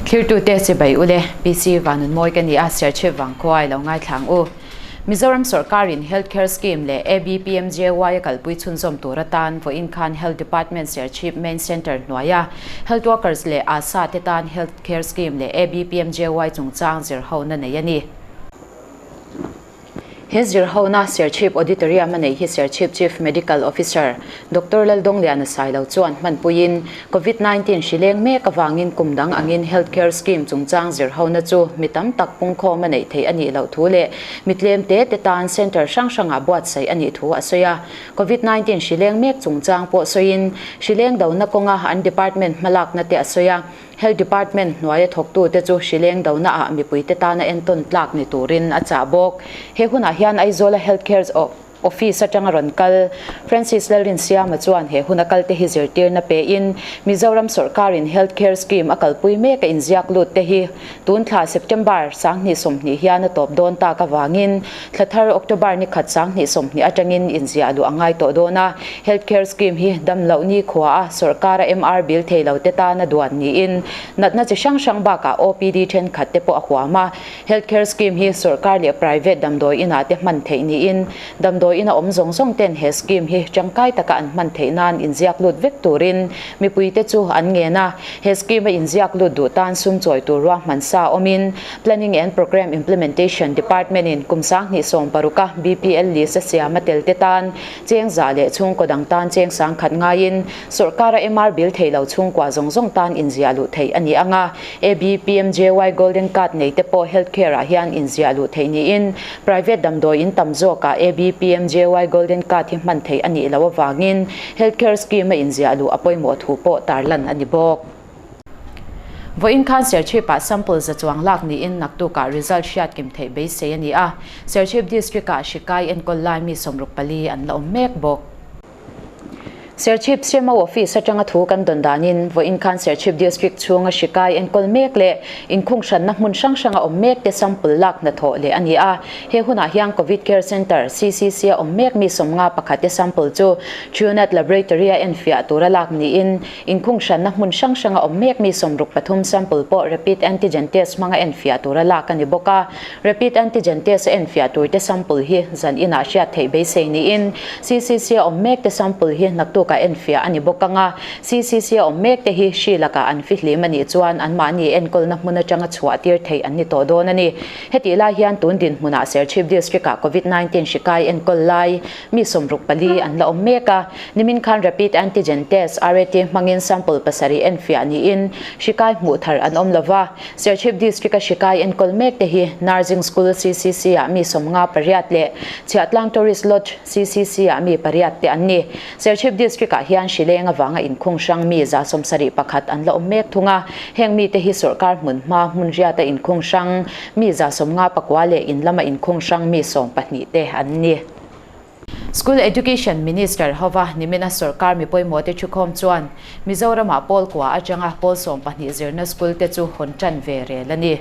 Thlirtute chibai ule, PC Vanunmawi ka ni a, Serchhip Vangkhua i lo ngaithla ang u. Mizoram sawrkarin Health Care Scheme leh ABPMJY a kalpui chhunzawm tur atan vawiin khan Health Department Serchhip Main Centre hnuaia Health Workers leh ASA te tan Health Care Scheme leh ABPMJY chungchang zirhona nei a ni. He zirhona Serchhip Auditorium a neih hi Serchhip Chief Medical Officer Doctor Laldawngliana Sailo chuan hmanpuiin Covid 19 hri leng mek avangin kum dang angin Health Care Scheme chungchang zirhona chu mi tam tak pungkhawm a neih theih a nih loh thu leh mi tlem te te tan centre hrang hrangah buatsaih a nih thu a sawi a. Covid 19 hri leng mek chungchang pawh sawiin hri leng dona kawnga an department hmalakna te a sawi a. Health Department hnuaia thawktute chu hrileng donaah mipuite tana entawn tlak ni turin a chah bawk. He hunah hian Aizawla Health Care Office atanga rawn kal Francis Lalrinsiama chuan he huna kalte hi zirtirna pein Mizoram sawrkarin Health Care Scheme a kalpui mek a inziak lut te hi tun thla September 2020 hian a tawp dawn tak avangin thla thar October ni khat 2020 atangin inziah luh a ngai tawh dawn a. Health Care Scheme hi dam loh ni khua a sawrkara MR bill thei lo te tana duan niin natna chi hrang hrang bakah OPD thenkhat te pawh a huam a. Health Care Scheme hi sawrkar leh private damdawi inah te hman theih niin damdawi ina awm zawng zawng ten he scheme hi tangkai taka an hman theih nan inziak lut vek turin mipuite chu an ngen a. He scheme a inziak lut duh tan sum chawi tur ruahman sa awmin Planning and Programme Implementation Department in kum 2016 a BPL list a siam a tel te tan Cheng za leh chhungkaw dang tan cheng sangkhat ngaiin sawrkara MR bill thei lo chhungkua zawng zawng tan inziah luh theih a ni ang a. ABPMJY Golden Card nei te pawh Health Care ah hian inziah luh theih niin private damdawi in tam zawkah ABPMJY Golden Card hi hman theih a nih loh avangin Health Care Scheme a inziah luh a pawimawh thu pawh tarlan a ni bawk. Vawiin khan Serchhip-ah sample za chuang lak niin naktukah result hriat kim theih beisei a ni a, Serchhip District-ah hri kai enkawl lai mi 64 an la awm mek bawk. Serchhip CMO Office atanga thu kan dawn danin vawiin khan Serchhip District chhunga hri kai enkawl mek leh inkhung hranna hmun hrang hranga awm mek te sample lak hnathawh leh a ni a, he hunah hian Covid Care Centre, CCC, a awm mek mi 51 te sample chu Truenat Laboratory-a enfiah tura lak niin Inkhung hranna hmun hrang hranga awm mek mi 63 sample pawh rapid antigen test hmanga enfiah tura lak a ni bawk a. Rapid antigen test a enfiah turte sample hi zan inah hriat theih beisei niin CCC a awm mekte sample hi naktukah enfiah a ni bawk ang a. CCC a awm mekte hi hri lakah an fihlim a nih chuan anmahni enkawlna hmun atanga chhuah tir theih an ni tawh dawn a ni. Hetih lai hian tun dinhmunah Serchhip District-ah Covid 19 hri kai enkawl lai mi 64 an la awm mek a. Nimin khan Rapid Antigen Test, RAT, hmangin sample pasarih enfiah niin hri kai hmuh thar an awm lova. Serchhip District-a hri kai enkawl mek te hi Nursing School CCC-ah mi 58 leh Chhiahtlang Tourist Lodge CCC-ah mi pariat te an ni. Serchhip District-ah hian hri leng avanga inkhung hrang mi 71 an la awm mek thung a. Heng mite hi sawrkar hmun hma hmun riata inkhung hrang mi 59 leh in lama inkhung hrang mi 12 te an ni. School Education Minister hova nimina sawrkar mi pawimawhte thukhawm chuan Mizoramah pawl kua atanga pawl 12 zirna school te chu hawn tan ve rel a ni.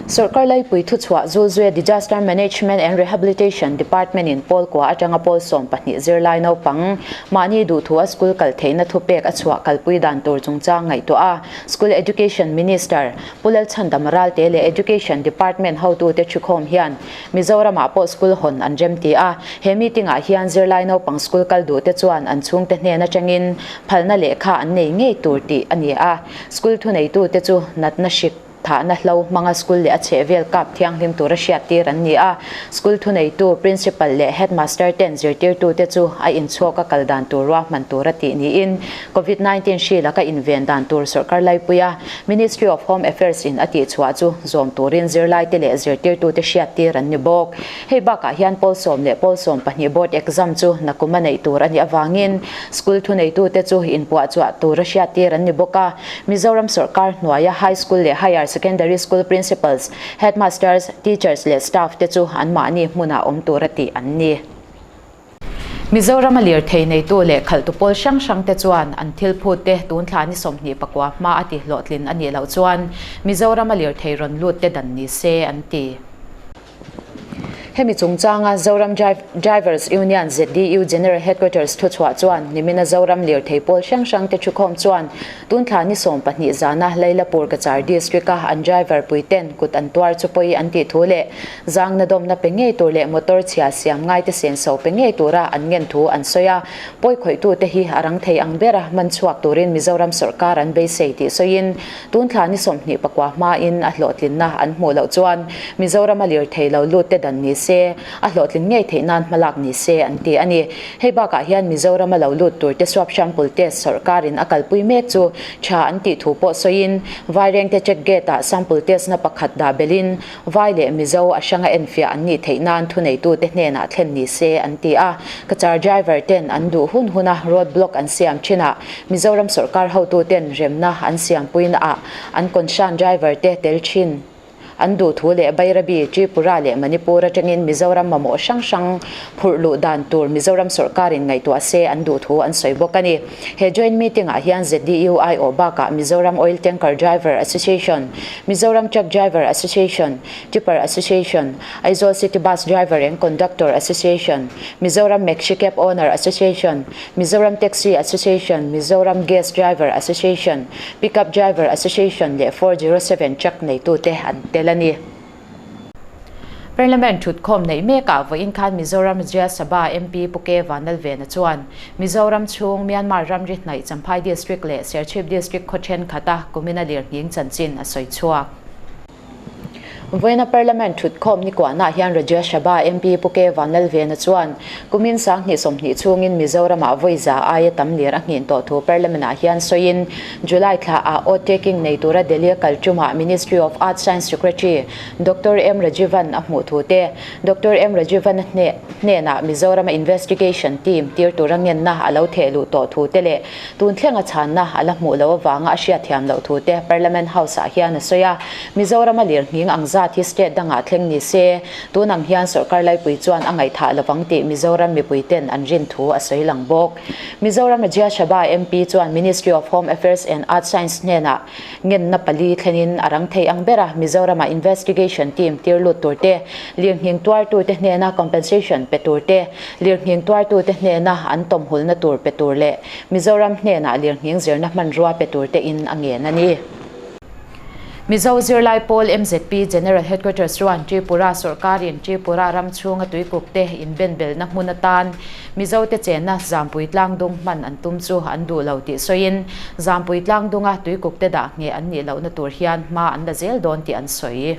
Sawrkar laipui thuchhuah Zulzue Disaster Management and Rehabilitation Department in pawl kua atanga pawl 12 zirlai naupang mahni duhthua school kal theihna thupek a chhuah kalpui dan tur chungchang ngaihtuah a School Education Minister Pu Lalchhandam Ralte leh Education Department hotute thukhawm hian Mizoramah pawh school hawn an rem ti a, he meeting ah hian zirlai naupang school kal duh te chuan an chhungte hnen atangin phalna lehkha an nei ngei tur tih a ni a. School thuneitute chu natna hrik thahna hlo hmanga school leh a chhehvel kap thianghlim tura hriattir an ni a. School thuneitu Principal leh Headmaster ten zirtirtute chu a inchhuak a kal dan tur ruahman tura tih niin Covid 19 hri laka inven dan tur sawrkar laipuia Ministry of Home Affairs in a tihchhuah chu zawm turin zirlaite leh zirtirtute hriattir an ni bawk. Hei bakah hian pawl sawm leh pawl 12 board exam chu nakum a neih tur a nih avangin school thuneitute chu inpuahchhuah tura hriattir an ni bawk a. Mizoram sawrkar hnuaia High School leh Higher Secondary School Principals, Headmasters, Teachers leh Staff te chu anmahni hmunah awm tura tih an ni. Mizoram a lirthei neitu leh khalhtu pawl hrang hrang te chuan an thil phut te tun thla ni 29 hma a ti hlawhtlin a nih loh chuan Mizoram a lirthei rawn lut te dan ni se an ti. Hemi chungchanga Zoram Drivers Union, ZDU, General Headquarters thuchhuah chuan nimina Zoram lirthei pawl hrang hrangte thukhawm chuan tunthla ni 12 zana Lailapur Cachar District-a an driver puiten kut an tuar chu pawi an tih thu leh zangna dawmna pe ngei tur leh motor chhia siam ngaite senso pe ngei tura an ngen thu an sawi a. Pawi khawihtute hi a rang thei ang bera man chhuak turin Mizoram sawrkar an beisei tih sawiin Tunthla ni 29 hmain a hlawhtlinna an hmuh loh chuan Mizorama lirthei lo lut te dan ni se, a hlawhtlin ngei theih nan hmalak ni se an ti a ni. Hei bakah hian Mizorama lo lut tur te swab sample test sawrkarin a kalpui mek chu tha an tih thu pawh sawiin Vairengte check gate ah sample test na pakhat dah belhin Vai leh Mizo a hranga enfiah an nih theih nan thuneitute hnenah thlen ni se an ti a. Cachar driver ten an duh hun huna road block an siam thinah Mizoram sawrkar hotuten remna an siampuina ah an concern driver te tel thin an duh thu leh Bairabi, Tripura leh Manipur atangin Mizoram mamawh hrang hrang phurh luh dan tur Mizoram sawrkarin ngaihtuah se an duh thu an sawi bawk a ni. He joint meeting ah hian ZDU aiawh bakah Mizoram Oil Tanker Driver Association, Mizoram Truck Driver Association, Tipper Association, Aizawl City Bus Driver and Conductor Association, Mizoram Maxi Cab Owner Association, Mizoram Taxi Association, Mizoram Gas Driver Association, Pickup Driver Association leh 407 truck neitute an tel a ni. Parliament thutkhawm neih mekah vawiin khan Mizoram Rajya Sabha MP Pu K Vanlalvena chuan Mizoram chhung Myanmar ramri hnaih Champhai District leh Serchhip District khaw thenkhat a kumina lirnghing chanchin a sawi chhuak. Vawiina Parliament thutkhawm ni kuahnah hian Rajya Sabha MP Pu K Vanlalvena chuan kumin 2020 chhungin Mizoramah vawi za aia tam lir a nghin tawh thu Parliament-ah hian sawiin July thlaah oath taking nei tura Delhi a kal tumah Ministry of Earth Science Secretary Doctor M Rajeevan a hmuh thu te, Doctor M Rajeevan-a hnenah Mizorama investigation team tir tura ngenna a lo theh luh tawh thu te leh tun thlenga chhanna a la hmuh loh avanga a hriatthiam loh thu te Parliament House-ah hian a sawi a. Mizorama lirnghing ang zat hi state dangah thleng ni se, tun ang hian sawrkar laipui chuan a ngaihthah lovang tih Mizoram mipuiten an rin thu a sawi lang bawk. Mizoram Rajya Sabha MP chuan Ministry of Home Affairs and Earth Science hnenah Ngenna pali thlenin a rang thei ang ber a, Mizorama investigation team tir lut tur te, lirnghing tuartute hnena compensation pe tur te, lirnghing tuartute hnena an tawmhulna tur pe tur leh Mizoram hnenah lirnghing zirna hmanrua pe tur te in a ngen a ni. Mizo zirlai pawl MZP General Headquarters chuan Tripura sawrkarin Tripura ram chhunga tuikukte inbenbelna hmun atan Mizote chenna Zampui tlangdung hman an tum chu an duh lo tih sawiin, Zampui tlangdunga tuikukte dah ngheh an nih lohna tur hian hma an la zel dawn tih an sawi.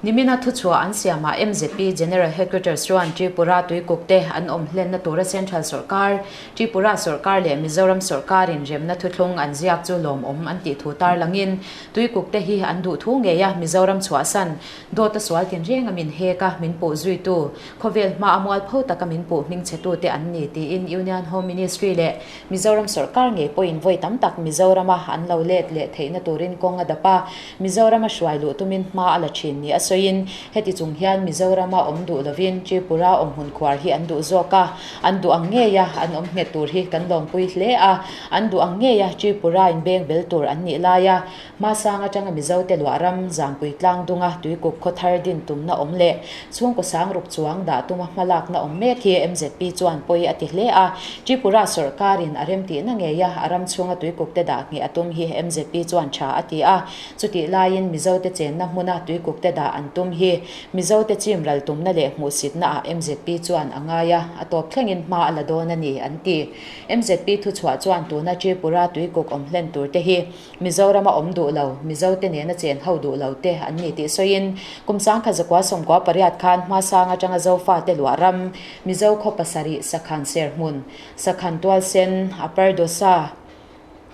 Nimina thuchhuah an siamah MZP General Headquarters chuan Tripura tuikukte an awm hlenna tura Central sawrkar, Tripura sawrkar leh Mizoram sawrkarin remna thuthlung an ziak chu lawmawm an tih thu tarlangin, tuikukte hi an duh thu ngeia Mizoram chhuahsan dawta sual tinreng a min hek a, min puh zuitu Khawvel hma a mualpho taka min puh hmingchhetute an ni tiin Union Home Ministry leh Mizoram sawrkar ngei pawhin vawi tam tak Mizorama an lo let leh theihna turin kawng a dap a, Mizorama hruai luh tumin hma a la thin ni a sawiin heti chung hian Mizorama awm duh lovin Tripura awmhmun khuar hi an duh zawk a, an duh ang ngeia an awm nghet tur hi kan lawmpui hle a, an duh ang ngeia Tripura in beng bel tur an nih laia Hmasang atanga Mizote luah ram Zampui tlang dunga tuikuk khaw thar din tumna awm leh chhungkaw sang ruk chuang dah tuma hmalakna awm mek hi MZP chuan pawi a ti hle a. Tripura sawrkarin a remtihna ngeia a ram chhunga tuikukte dah ngheh a tum hi MZP chuan tha a ti a. Chutih laiin Mizote chenna hmuna tuikukte dah an tum hi Mizote chim ral tumna leh hmuhsitna ah MZP chuan a ngai a, a tawp thlengin hma a la dawn a ni an ti. MZP thuchhuah chuan tuna Tripura tuikuk awm hlen turte hi Mizoram a awm duh lo, Mizote nena chen ho duh lo te an ni tih sawiin, kum 1998 khan hmasang atanga Zofate luah ram, Mizo khaw pasarih Sakhan Serhmun, Sakhan Tualsen, Upper Dosa,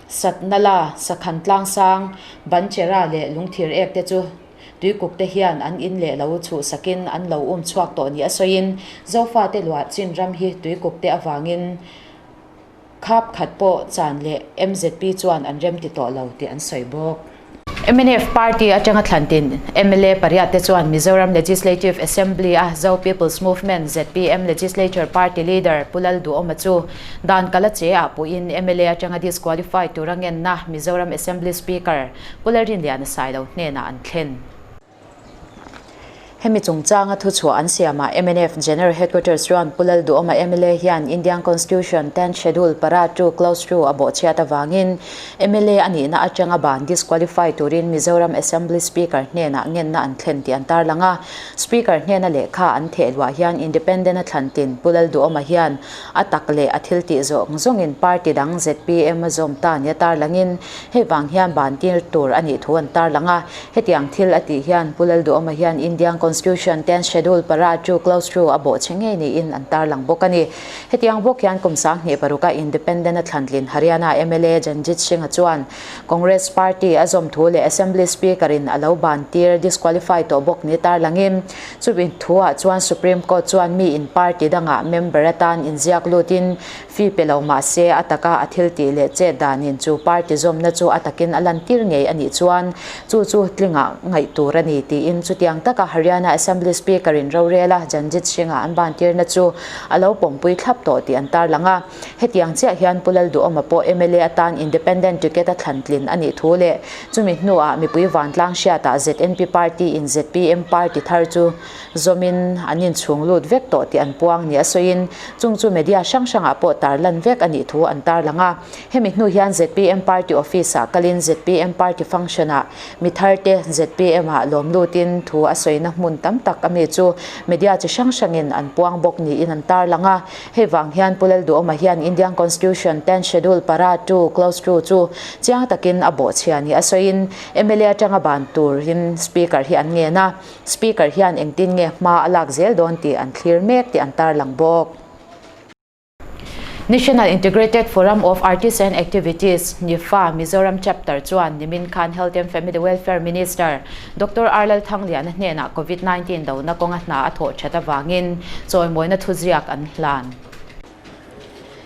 Satnala, Sakhan Tlangsang, Banchera leh Lungthir ek te chu Tuikuk te hian an in leh lo chhuhsakin an lo um chhuak tawh ni a sawiin, Zofate luah chin ram hi Tuikuk te avangin Khap khat pawh chan leh MZP chuan an rem ti tawh lo tih an sawi bawk. Mnf party atanga thlantin mla pariat te chuan Mizoram Legislative Assembly a Zo People's Movement, zpm, Legislature Party Leader Pu Lalduhawma chu dan kala che ah puhin mla atanga disqualify tura ngenna Mizoram Assembly Speaker Pu Lalrinliana Sailo hnenah an thlen. Hemi chungchanga thuchhuah an siamah mnf General Headquarters chuan Pu Lalduhawma mla hian Indian Constitution Tenth Schedule para 2 Clause 2 a bawhchhiat avangin mla a nihna atanga ban disqualify turin Mizoram Assembly Speaker hnenah ngenna an thlen tih an tarlang a. Speaker hnena lehkha an theh luah hian Independent a thlan tin Pu Lalduhawma hian a tak leh a thil tih zawng zawngin party dang zpm a zawm ta nia tarlangin hei vang hian ban tir tur a nih thu an tarlang a. Hetiang thil a tih hian Pu Lalduhawma hian Indian Constitution Tenth Schedule para 2 Clause 2 a bawhchhe ngei niin an tarlang bawk a ni. Hetiang bawk hian kum 2006a Independent a thlantlin Haryana mla Janjit Singh-a chuan Congress party a zawm thu leh Assembly Speaker in a lo ban tir disqualify tawh bawk ni tarlangin chumi thuah chuan Supreme Court chuan mi in party dangah member atan inziak lutin fee pe lo mah se a taka a thil tih leh chet danin chu party zawmna chu a takin a lantir ngei a nih chuan chu chu tlingah ngaih tur a ni tiin chutiang taka Haryana Assembly Speaker in rorela Janjit Singh-a an ban tirna chu a lo pawmpui thlap tawh tih an tarlang a. Hetiang chiah hian Pu Lalduhawma pawh mla atan Independent ticket a thlan tlin a nih thu leh chumi hnuah mipui vantlang hriatah ZNP party in zpm party thar chu zawmin an inchhung lut vek tawh tih an puang nia sawiin chung chu media hrang hrangah pawh tarlan vek a nih thu an tarlang a. Hemi hnu hian zpm party office ah kalin zpm party function ah mi thar te zpm ah lawm lutin thu a sawina hmun tam tak a mi chu media chi hrang hrangin an puang bawk niin an tarlang a. Hei vang hian Pu Lalduhawma hian Indian Constitution Tenth Schedule para 2 Clause 2 chu chiang takin a bawhchhia ni a sawiin mla atanga ban turin Speaker hi an ngen a, Speaker hian engtin nge hma a lak zel dawn tih an thlir mek tih an tarlang bawk. National Integrated Forum of Artists and Activities, NIFA, Mizoram Chapter chuan nimin khan Health and Family Welfare Minister Doctor R Lalthangliana hnenah Covid 19 dona kawnga hna a thawh that avangin chawimawina thuziak an hlan.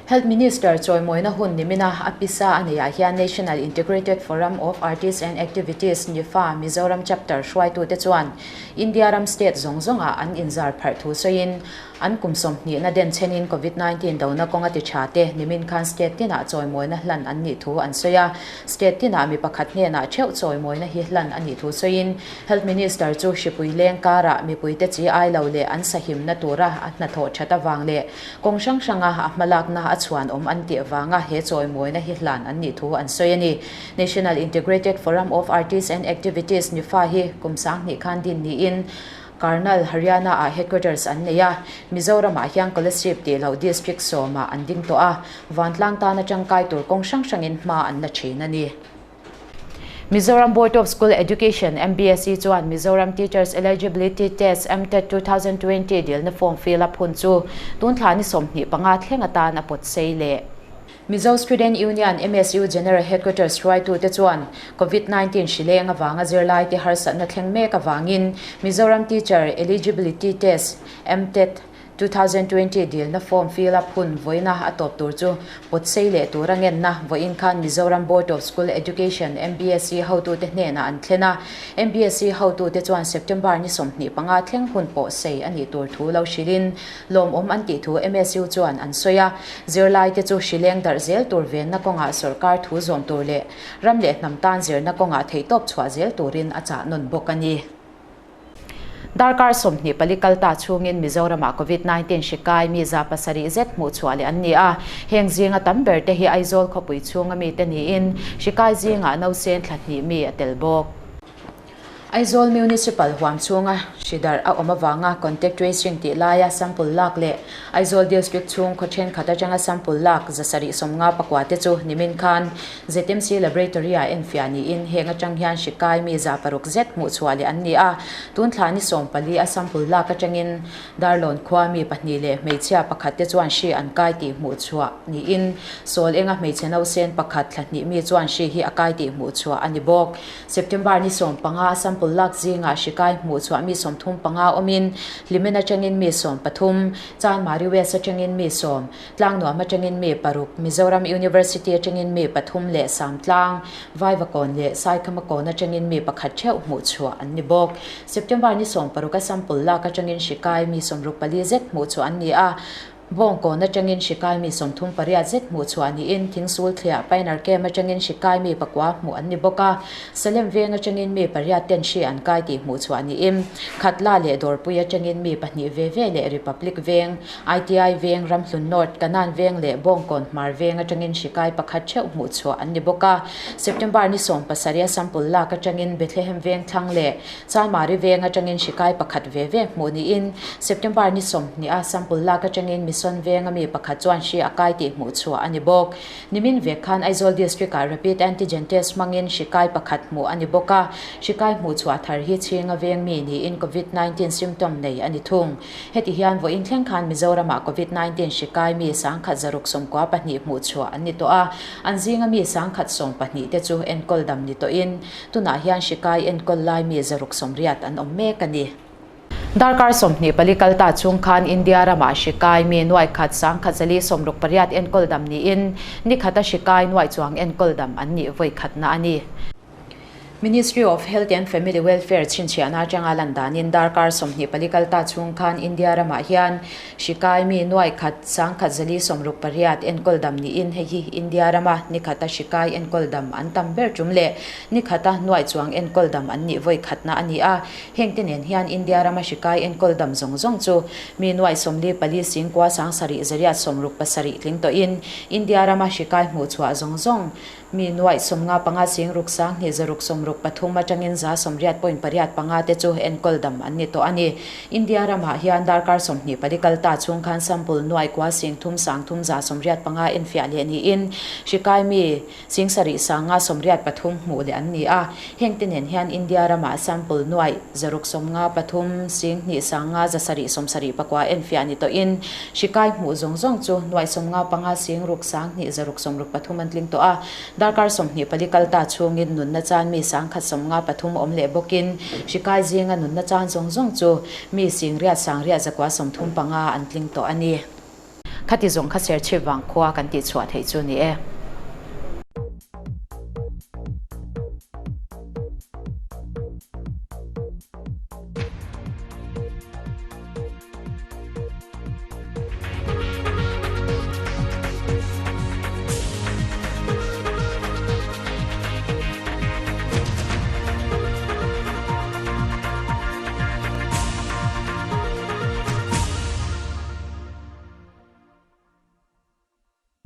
Health Minister chawimawina hun nimina a pisa a neiah hian National Integrated Forum of Artists and Activities, NIFA, Mizoram Chapter hruaitute chuan India ram state zawng zawngah an inzar pharh thu sawiin An kum 20 na den chenin Covid 19 dona kawnga ti tha te nimin khan state tinah chawimawina hlan an nih thu an sawi a. State tinah mi pakhat hnenah theuh chawimawina hi hlan a nih thu sawiin Health Minister chu hripui leng karah mipuite chi ai lo leh an sahimna tura a hnathawh that avang leh kawng hrang hranga a hmalakna a chhuan awm an tih avanga he chawimawina hi hlan an nih thu an sawi a ni. National Integrated Forum of Artists and Activities, NIFA, hi kum 2000 khan din niin Karnal, Haryana ah headquarters an nei a, Mizoram ah hian Kolasib tih loh district sawmah an ding tawh a, vantlang tana tangkai tur kawng hrang hrangin hma an la thin a ni. Mizoram Board of School Education, MBSE, chuan Mizoram Teachers Eligibility Test, MTET, 2020 dilna form fill up hun chu tun thla ni 25 thleng atan a pawt sei leh. Mizo Student Union, MSU, General Headquarters hruaitute chuan Covid 19 hri leng avanga zirlaite harsatna thleng mek avangin Mizoram Teacher Eligibility Test, MTET, 2020 dilna form fill up hun vawiina a tawp tur chu pawt sei leh tura ngenna vawiin khan Mizoram Board of School Education, MBSE, hotute hnenah an thlen a. MBSE hotute chuan September ni 25 thleng hun pawh sei a nih tur thu lo hrilhin Lawmawm an tih thu MSU chuan an sawi a, zirlaite chu hrileng darh zel tur venna kawngah sawrkar thu zawm tur leh ram leh hnam tan zirna kawngah theihtawp chhuah zel turin a chah nawn bawk a ni. Darkar 24 kal ta chhungin Mizoramah Covid 19 hri kai mi 700 zet hmuh chhuah leh an ni a, heng zinga tam ber te hi Aizawl khawpui chhunga mite niin hri kai zingah nausen thla hnih mi a tel bawk. Aizawl Municipal huam chhunga hri darh a awm avanga contact tracing tih laia sample lak leh Aizawl District chhung khaw thenkhat atanga sample lak 759 te chu nimin khan ZMC Laboratory ah enfiah niin heng atang hian hri kai mi 600 zet hmuh chhuah leh an ni a. Tun thla ni 14 a sample lak atangin Darlawn khua mi pahnih leh hmeichhia pakhat te chuan hri an kai tih hmuh chhuah niin Sawl enga hmeichhe nausen pakhat thla hnih mi chuan hri hi a kai tih hmuh chhuah a ni bawk. September ni 15 sample lak zingah hri kai hmuh chhuah mi 35 awmin Hlimen atangin mi 13, Chanmari West atangin mi sawm, Tlangnuam atangin mi paruk, Mizoram University atangin mi pathum leh Samtlang, Vaivakawn leh Saikhamakawn atangin mi pakhat theuh hmuh chhuah an ni bawk. September ni 16 a sample lak atangin hri kai mi 64 zet hmuh chhuah an ni a. Bawngkawn atangin hri kai mi 38 zet hmuh chhuah niin Thingsul thliah Pioneer Camp atangin hri kai mi pakua hmuh an ni bawk a. Salem veng atangin mi pariat ten hri an kai tih hmuh chhuah niin Khatla leh Dawrpui atangin mi pahnih ve ve leh Republic veng, ITI veng, Ramhlun North, Kanan veng leh Bawngkawn Hmar veng atangin hri kai pakhat theuh hmuh chhuah an ni bawk a. September ni 17 a sample lak atangin Bethlehem veng thlang leh Chanmari veng atangin hri kai pakhat ve ve hmuh niin September ni 20 a sample lak atangin Mission venga mi pakhat chuan hri a kai tih hmuh chhuah a ni bawk. Nimin vek khan Aizawl District ah Rapid Antigen Test hmangin hri kai pakhat hmuh a ni bawk a, hri kai hmuh chhuah thar hi chhinga veng mi niin Covid 19 symptom nei a ni thung. Heti hian vawiin thleng khan Mizoramah Covid 19 hri kai mi 1192 hmuh chhuah an ni tawh a, an zinga mi 1012 te chu enkawl dam ni tawhin Tunah hian hri kai enkawl lai mi 680 an awm mek a ni. Darkar 24 kal ta chhung khan India ramah hri kai mi nuai khat 1468 enkawl dam niin ni khata hri kai nuai chuang enkawl dam an nih vawi khatna a ni. Ministry of Health and Family Welfare chhinchhiahna atanga lan danin darkar 24 kal ta chhung khan India ramah hian Hri kai mi nuai khat 1168 enkawl dam niin hei hi India rama ni khata hri kai enkawl dam an tam ber tum leh ni khata nuai chuang enkawl dam an nih vawi khatna a ni a. Hengte nen hian India rama hri kai enkawl dam zawng zawng chu mi nuai 44 singkua 7 167 tling tawhin India rama hri kai hmuh chhuah zawng zawng Mi nuaih 55 sing ruk 2 100 63 atangin 80.85 te chu enkawl dam an ni tawh a ni. India ramah hian darkar 24 kal ta chhung khan sample nuaih kua sing thum sang thum 185 enfiah leh niin hri kai mi sing sarih sanga 83 hmuh leh an ni a. Heng te nen hian India ramah sample nuaih 653 sing hnih sanga 774 enfiah ni tawhin hri kai hmuh zawng zawng chu nuaih 55 sing ruk sang hnih 163 an tling tawh a, darkar 24 kal ta chhungin nunna chan mi 153 awm leh bawkin hri kai zinga nunna chan zawng zawng chu mi singriat sangriat 135 an tling tawh a ni. Khati zawng kha Serchhip vang khua kan tihchhuah theih chu ni e.